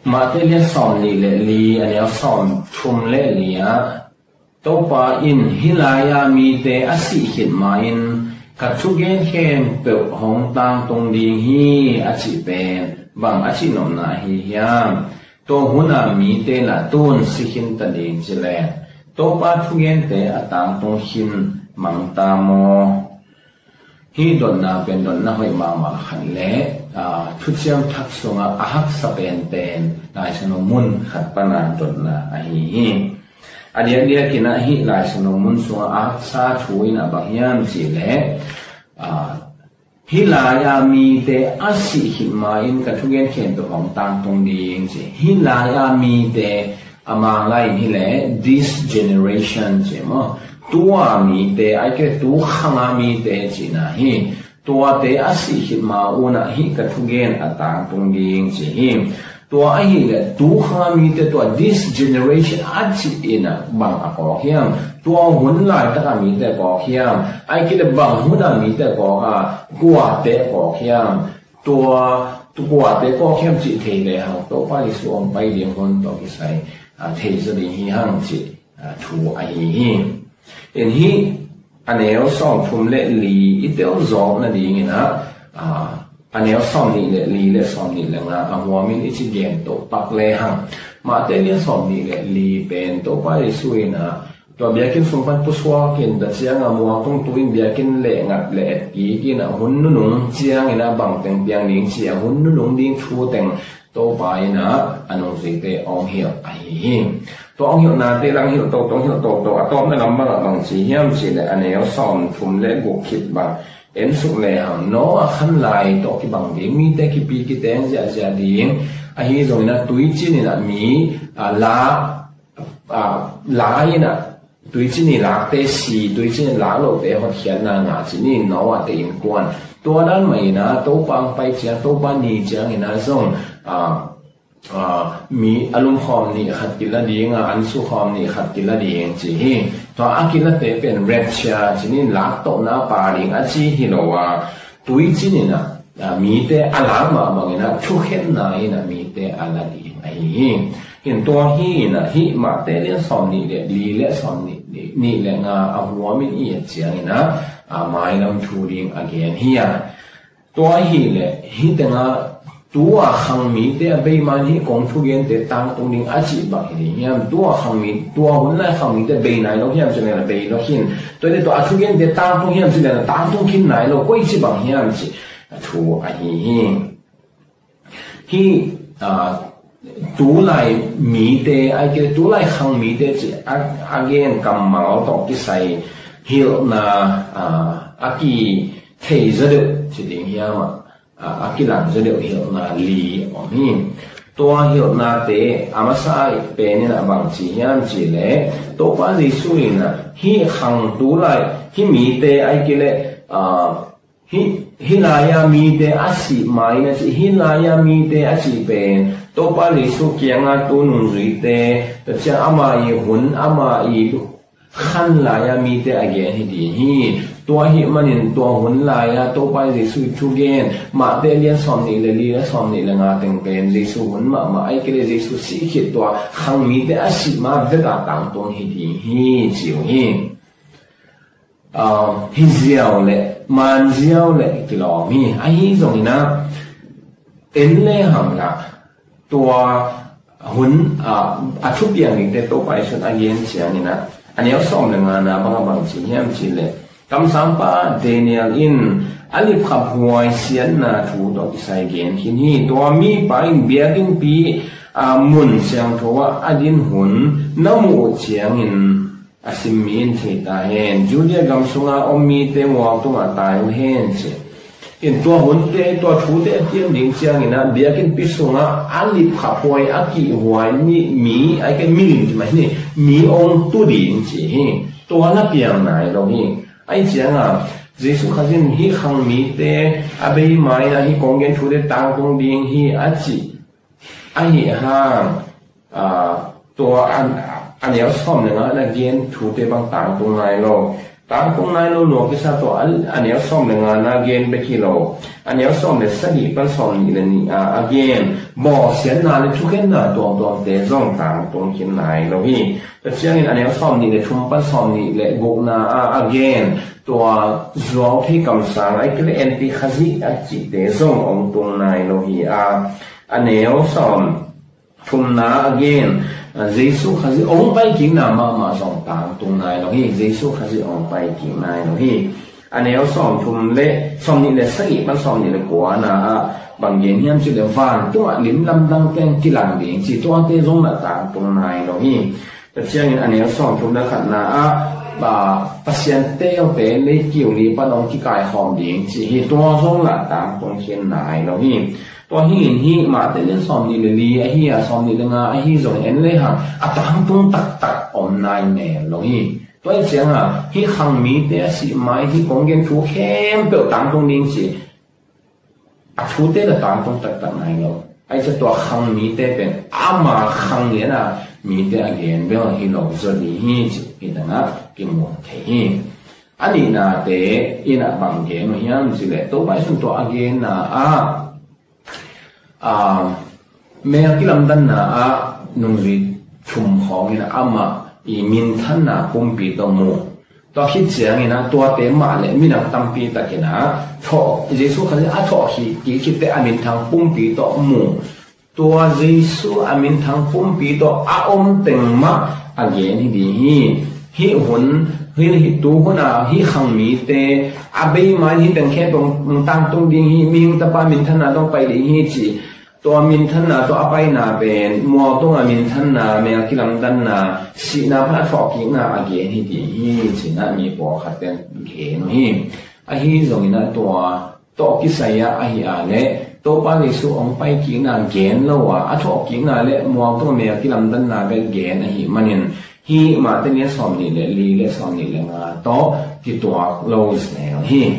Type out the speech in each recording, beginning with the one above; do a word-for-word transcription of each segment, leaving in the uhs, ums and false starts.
Mate lian sawm nih le li, a neu sawm thum le li ah, Topa in, "Hih lai-a mite a sih khit ma-in ka thugen khempeuh hong tangtung ding hi," a cih pen bang a cih nopna ahi hiam? Tua hun a mite lah tun si khin ta ding ci leng, Topa thugente a tangtung khin mang ta maw? Hih dotna pen dotna hoih mahmah khat le, aa, thuciam thak sungah a haksa penpen Lai Siangtho mun khat pana dotna ahi hi. A diakdiak in ah hih Lai Siangtho mun sungah a haksa thu in ah bang hiam cih leh, aa, "Hih lai-a mite a sih khit ma-in ka thugen khempeuh hong tangtung ding," ci. Hih lai-a mite, a Mang lai in hi leh this generation ci maw? Tua mite, ahih kei leh tu khang a mite cihna hi. Tuate a sih khit ma un ah hih ka thugen a tangtung ding ci hi. Tua ahih leh tu khang a mite, tua this generation a cih in ah bang a kawk hiam? Tua hun laitak a mite kawk hiam? Ahih kei leh bang hun a mite kawk a, kuate kawk hiam? Tua, tu kuate kawk hiam cih thei lehang, Topa Jesu hong pai ding hun tawh kisai, a, thei zaw ding hi hang cih, a, thu ahi hi. In hih a neu sawm thum le li i tel zawk nadingin ah, a, a neu sawm nih le li le sawm nih le nga a huamin i ci gen to pak lehang, Mate lian sawm nih le li pen Topa Jesu in ah, tua biakinn sung pan pusuak in, tua ciang a muak tungtu in biakinn leh ngat leh et kik in ah hun nunung ciangin ah bang teng piang ding ci a hun nunung ding thu teng Topa in ah a nungzuite hong hilh ahi hi. Tua hong hilhnate lang hilh toto, hilh toto, a tawpna lam bang ah bang ci hiam cih leh a neu sawm thum le guk khit bang en suk lehang, Noah khan lai tawh kibang ding, mite kipi kiteng ziahziah ding, ahi zongin ah tuicin in ah mi, a, la, a, la in ah, tuicin i lakte si, tuicin i lak lote hotkhiatna ngah ci ni, Noah te innkuan. Tua dan mah in ah Topa hong pai ciang, Topa ni ciangin ah zong, a, a, mi a lumkhawm nih khat kila ding a, an sukhawm nih khat kila ding ci hi. Tua a kilate pen rapture ci ni, laktohna pia ding a ci hi lo a, tuicin in ah, a, mite a lak mah bangin ah thukhenna in ah mite a la ding ahi hi. Hin tua hi in ah hih Mate lian sawm nih le li le sawm nih, nih, nih le nga a huamin i et ciangin ah, a, mailam thu ding a gen hi a. Tua ahih leh hih tengah tu a khang mite a bei ma-in hih kong thugente tangtung ding a cih bang hi ding hiam? Tu a khang mi, tua hun lai khang mite bei nai lo hiam cih leh bei lo khin. Tua ahih leh tua a thugente tangtung hiam cih leh tangtung khin nai lo, koi ci bang hiam cih a thu ahi hi. Hih, a, tu lai mite, ahih kei leh tu lai khang mite cih a, a gen kammal tawh kisai hilhna, a, a kithei zaw deuh ci ding hiam ah, a, a kilang zaw deuh hilhna li om hi. Tua hilhnate a masa pen in ah bang ci hiam cih leh, Topa Jesu in ah hih khang tu lai, hih mite ahih kei leh, a, hih, hih lai-a mite a sih ma-in a cih, hih lai-a mite a cih pen Topa Jesu kiangah tu nungzuite, tua ciang ama i hun, ama i khan lai-a mite a gen hi ding hi. Tua ahih manin tua hun lai-a Topa Jesu i thugen, Mate lian sawm nih le li le sawm nih le nga teng pen Jesu hun mahmah, ahih kei leh Jesu sih khit tua khang mite a sih ma vek a tangtung hi ding hi ci uh hi. A, hi ziau le, man ziau le kilawm hi. Ahi zongin ah, en lehang lah, tua hun, a, a thupiang dingte Topa Jesu'n a gen ciangin ah, a neu sawm le ngana bang a bang ci hiam cih leh, kamsangpa Daniel in a lipkhaphuai siatna thu tawh kisai gen khin hi. Tua mipa in biakinnpi, a, mun siangtho ah a din hun na muh uh ciangin, a sim mi in thei ta hen. Judea gam sunga om mite mual tungah tai uh hen ci. In tua hunte, tua thute a piang ding ciangin ah biakinnpi sungah a lipkhaphuai a kihhuai mi, mi, ahih kei leh milim ci mai ni, mi hong tu ding ci hi. Tua na piang nai lo hi. Ahih ciangah Jesu Khazih in hih khang mite a bei ma-in ah hih kong gen thute tangtung ding hi a cih ahih hang, a, tua a, a neu sawm le nga na gen thute bang tangtung nai lo. Tangtung nai lo lua kisa tawh a, a neu sawm le nga na gen bek hi lo. A neu sawm le sagih pan sawm nih le nih a, a gen bawlsiatna le thukhenna tuamtuamte zong tangtung khin nai lo hi. Tua ciangin a neu sawm nih le thum pan sawm nih le gukna a, a gen tua zuau thei kamsang a, ahih kei leh anti Khazih a cihte zong hong tung nai lo hi a, a neu sawm thumna a gen, a, Jesu Khazih hong paikikna mahmah zong tangtung nai lo hi. Jesu Khazih hong paikik nai lo hi. A neu sawm thum le sawm nih le sagih pan sawm nih le kuana ah bang gen hiam cih leh vantungah lim lamdang teng kilang ding ci, tuate zong lah tangtung nai lo hi. Tua ciangin a neu sawm thum le khatna ah, a, Pasian teelte lei kiu li pan hong kikaikhawm ding ci hi, tua zong lah tangtung khin nai lo hi. Tua hi in hih Mate lian sawm nih le li ahi a, sawm nih le nga ahi zong en lehang a tangtung taktak om nai mel lo hi. Tua hi cianga hih khang mite a sih mai hih kong gen thu khempeuh tangtung ding ci, a thute la tangtung taktak nai lo. Ahih ciang tua khang mite pen ama khang lian a mite a gen bel hi lo zaw ding hi ci, hih tangah kimu thei hi. A nihnate in a bang gen uh hiam cih leh Topa Jesu in tua a genna ah, a, mel kilamdanna ah nungzui thum khawng in amah i minthanna pumpi tawh mu. Tua khit ciangin a tuate mah le minam tampi takin a thawh, Jesu Khazih a thawh khit, kik khitte a minthang pumpi tawh mu. Tua Jesu a minthang pumpi tawh a om teng mah a gen hi ding hi. Hih hun, hih, hih tu hun a hih khang mite a bei ma in hih teng khempeuh tangtung ding hi. Mihing Tapa minthanna tawh pai ding hi ci. Tua minthanna tawh a paina pen mual tungah minthanna, mel kilamdanna, sihna pan a thawhkikna a gen hi ding hi ci-in a mi pawlkhat ten gen uh hi. Ahi zongin a tua tawh kisai ah ahi a leh Topa Jesu hong paikikna gen lo a, a thawhkikna le mual tungah mel kilamdanna bek gen ahih manin hih Mate lian sawm nih le li le sawm nih le nga tawh kituak lo zel hi.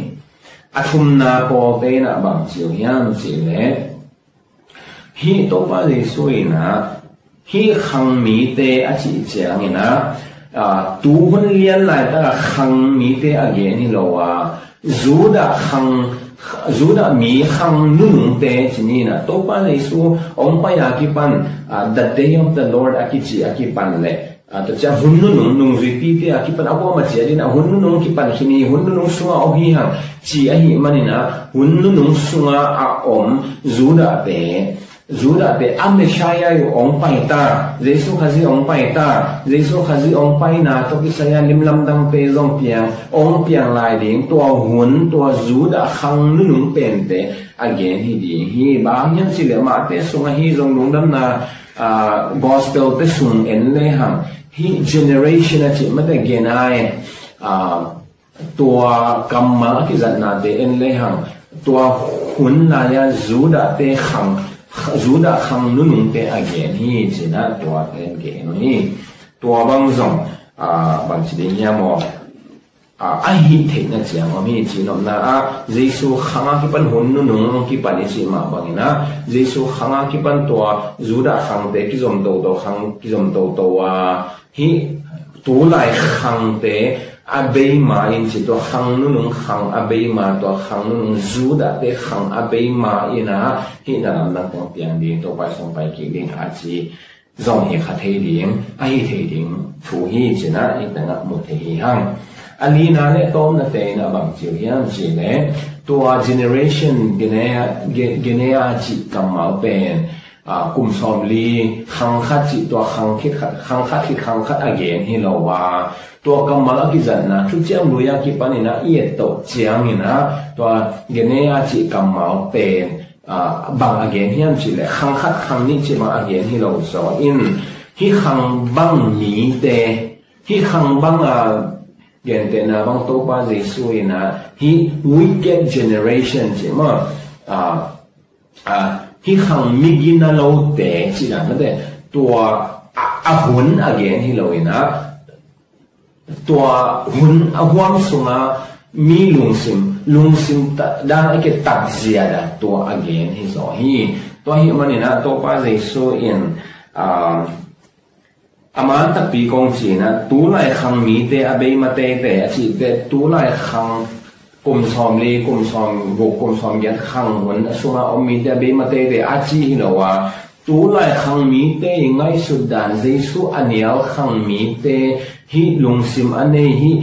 A thumna pawlte in a bang ci uh hiam cih leh hih Topa Jesu in a hih khang mite a cih ciangin a, a, tu hun lian laitak a khang mite a gen hi lo a, Judah khang, Judah mi khang nunungte ci ni in a, Topa Jesu hong pai a kipan, a, the day of the Lord a kici a kipan le, a, tua ciang hun nunung, nungzuipite a kipan a kuamah ciat in a hun nunung kipan khin hi, hun nunung sungah om hi hang ci ahih manin a hun nunung sungah a om Judahte, Judahte a Messiah uh hong pai ta, Jesu Khazih hong pai ta, Jesu Khazih hong paina tawh kisai a lim lamdangte zong piang, hong piang lai ding, tua hun, tua Judah khang nunung pente a gen hi ding hi. Bang hang hiam cih leh Mate sungah hih zong lungdamna, a, gospel te sung en lehang hih generation a cih mate gen a, a, tua kammal a kizatnate en lehang tua hun lai-a Judah te khang, Judah khang nunungte a gen hi ci-in a tua ten gen uh hi. Tua bang zong, a, bang ci ding hiam aw, a, a hih theihna ciang om hi. Cihnopna ah Jesu khang a kipan hun nunung kipan i cih mah bangin a Jesu khang a kipan tua Judah khangte kizom toto, khang kizom toto a, hih tulai khangte a bei ma in ci, tua khang nunung khang a bei ma, tua khang nunung Judahte khang a bei ma in a hih na lamdang teng piang ding, Topa sung pai kik ding a ci zong hi kha thei ding, a hi thei ding thu hi ci-in a hih tengah mu thei hi hang. A lina le tawpna te in a bang ci uh hiam cih leh tua generation gene, ge, gene a cih kammal pen, a, kum sawmli khang khat cih tua khang khit khat, khang khat khit khang khat a gen hi lo a, tua kammal a kizatna Thuciam Lui a kipan in a i et toh ciangin a tua gene a cih kammal pen, a, bang a gen hiam cih leh khang khat khang nih cih bang a gen hi lo zaw in hih khang bang mite, hih khang bang a gentehna bang Topa Jesu in a hih wicked generation cih maw, a, a, hih khang migina lote cih dan mate, tua a, a hun a gen hi lo in a, tua hun a huam sunga mi lungsim, lungsim ta, dan a kitat zia dan tua a gen hi zaw hi. Tua hih manin a Topa Jesu in, a, A man takpi kong ci-in ah, tulai khang mite a beima teitei a cihte, tulai khang kum sawmli, kum sawmguk, kum sawmgiat khang hun a sungah om mite a beima teitei a ci hi lo a, tulai khang mite i ngaihsut dan, Jesu a nial khang mite hih lungsim a nei, hih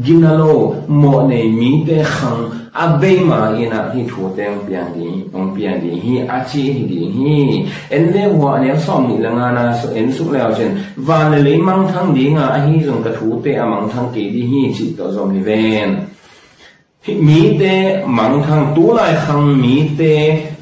gina lo mawh nei mite khang a beima in ah hih thute hong piang ding, hong piang ding hi a ci hi ding hi. En le hua a neu sawmnih le ngana en suk le uh cin, van le lei mangthang ding a, ahi zong ka thute a mangthang kei ding hi cih tawh zom hi ven. Hih mite mangthang, tulai khang mite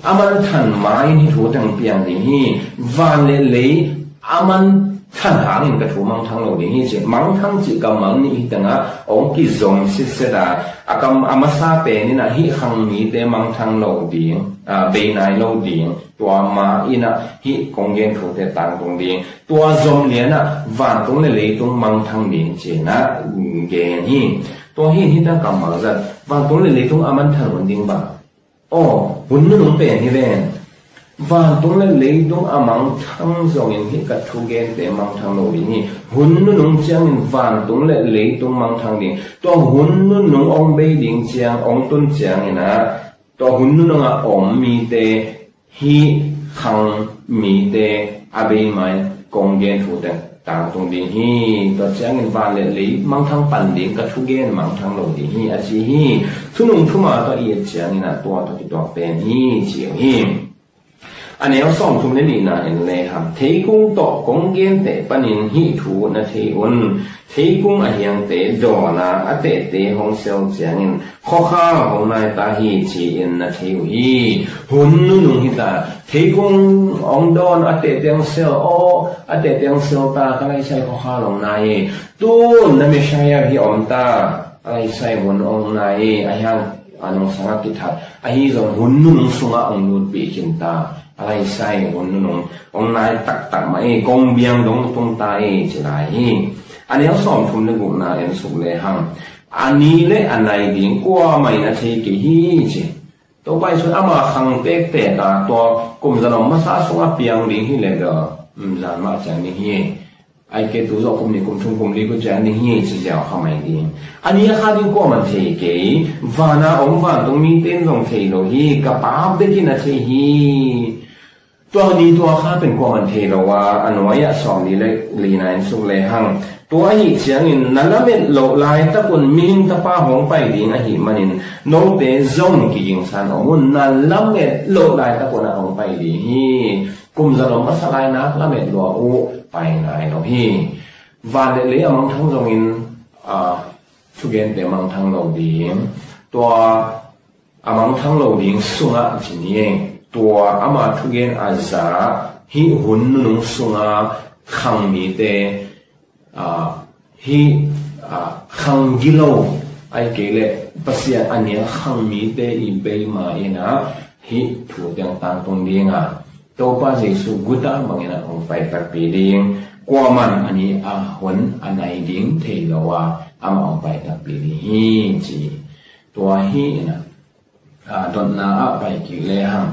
a manthan ma-in hih thute hong piang ding hi. Van le lei a manthan hangin ka thu mangthang lo ding hi ci. Mangthang cih kammal nih hi teng ah hong kizom sitset a, a kam a masa pen in ah hih khang mite mangthang lo ding, a, bei nai lo ding, tua ma in ah hih kong gen thute tangtung ding. Tua zom lian ah vantung le leitung mangthang ding ci-in ah gen hi. Tua hi, hih teng kammal zat, vantung le leitung a manthan hun ding bang. Aw, hun nunung pen hi ven. Vantung le leitung a mangthang zongin hih ka thugente mangthang lo ding hi. Hun nunung ciangin vantung le leitung mangthang ding. Tua hun nunung hong bei ding ciang, hong tun ciangin ah, tua hun nunung a om mite, hih khang mite a beima-in kong gen thute tangtung ding hi. Tua ciangin van le lei mangthang pan ding, ka thugen mangthang lo ding hi a ci hi. Thunung thuma tawh i et ciangin ah tua tawh kituak pen hi ci uh hi. A neu sawmthum le nihna en le hang. Theikung tawh kong genteh panin hih thu na thei un. Theikung a hiangte dawn a, a tehte hong sel ciangin khuakhal hong nai ta hi ci-in na thei uh hi. Hun nunung hi ta. Theikung hong dawn, a tehte hong sel, aw, a tehte hong sel ta, ka laisai khuakhal hong nai hi. Tun na Messiah hi om ta, a laisai hun hong nai hi. A hiang a nungsang a kithat, ahi zong hun nunung sungah hong lutpih khin ta. A laisai hun nunung hong nai taktak mah hi, kong biang dong tung ta hi ci lai hi. A neu sawmthum le gukna en suk le hang. A ni le a nai ding kuamah in a thei kei hi ci. Topa Jesu in ama khang tektek a, tua kum zalom masa sungah piang ding hi le ga, um, zan mah ciang ding hi. Ai ke tu zawh kum nih, kum thum, kum li, kum ciang ding hi ci ziau kha mai ding. A ni a kha ding kuamah in thei kei, vana om vantung mite in zong thei lo hi, ka Pa bek in a thei hi. Tua ni tua kha pen kuamah in thei lo a, a nuai-ah sawmli le lina en suk le hang. Tua ahih ciangin na lamet loh laitakun mihing tapa hong pai ding ahih manin note zong kigingsan om un, na lamet loh laitakun a hong pai ding hi. Kum zalom masa lai nak lamet lua uh pai nai lo hi. Van le lei a mangthang zongin, a, thugente mangthang lo ding. Tua a mangthang lo ding sungah ci ni, tua ama thugen a za hih hun nunung sunga khang mite, a, hih, a, khang gilo, ai kei le Pasian a nial khang mite i beima in ah hih thu teng tangtung ding a, Topa Jesu guta bangin ah hong pai takpi ding, kuaman a ni a hun a nai ding thei lo a, amah hong pai takpi ding hi ci. Tua hi in ah, a, dotna ah pai kik le hang.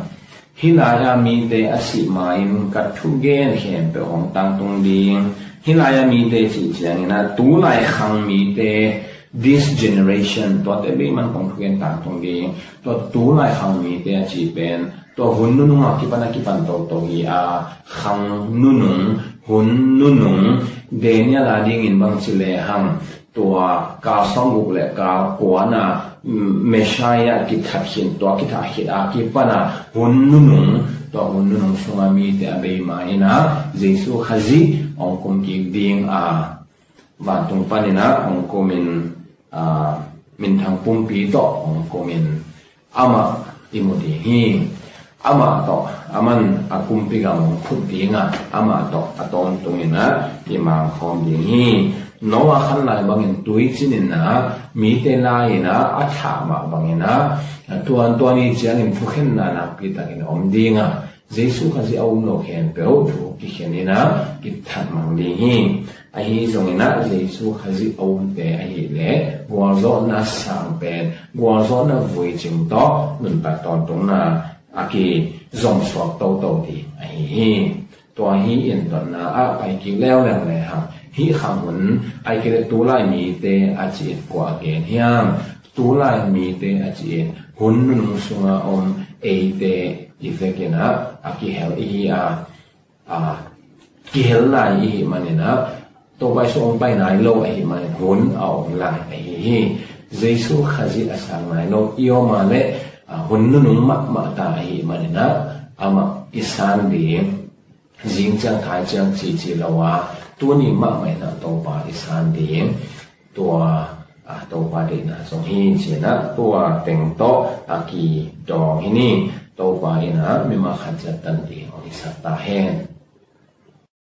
Hih lai-a mite a sih ma-in ka thugen khempeuh hong tangtung ding. Hih lai-a mite cih ciangin ah, tulai khang mite, this generation, tuate beimah kong thugen tangtung ding. Tua tulai khang mite a cih pen, tua hun nunung a kipan a kipan toto hi a, khang nunung, hun nunung, Daniel a dingin bang ci le hang, tua kal sawmguk le kal kuana, mm, Messiah kithat khin, tua kithat khit a kipan a hun nunung, tua hun nunung sunga mite a beima in ah Jesu Khazih hong kum kik ding a, vantung panin ah hong kumin, a, minthang pumpi tawh hong kumin amah i mu ding hi. Amah tawh, aman a kumpi gam hong khut ding a, amah tawh a tawntungin ah i mangkhawm ding hi. Noah khan lai bangin tuicin in ah, mite lai-in ah a thah mah bangin ah, tuantuan i ciangin thukhenna nakpi takin om ding a, Jesu Khazih a um lo khempeuh thu kikhen in ah kithat mang ding hi. Ahi zongin ah Jesu Khazih a umte ahih leh gualzawhna sang pen, gualzawhna vuicing tawh nuntak tawntungna a kizomsuak toto ding ahi hi. Tua hi in dotna ah pai kik leuleu le hang, hih khang hun ai kile tulai mite a ci in kua a gen hiam? Tulai mite a ci in hun nunung sunga om eite i vekin ah a kihel i hi a, a kihel lai i hi manin ah Topa Jesu hong pai nai lo ahi manin hun a om lai ahi hi. Jesu Khazih a sang nai lo i om a le, a, hun nunung mahmah ta ahi manin ah amah i san ding, zing ciang thai ciang cici lo a, tuni mahmah in ah Topa i san ding. Tua, a, Topa deihna zong hi ci in ah tua teng tawh a kidawng hi ni. Topa in ah mimal khat ciat tan ding hong hisak ta hen.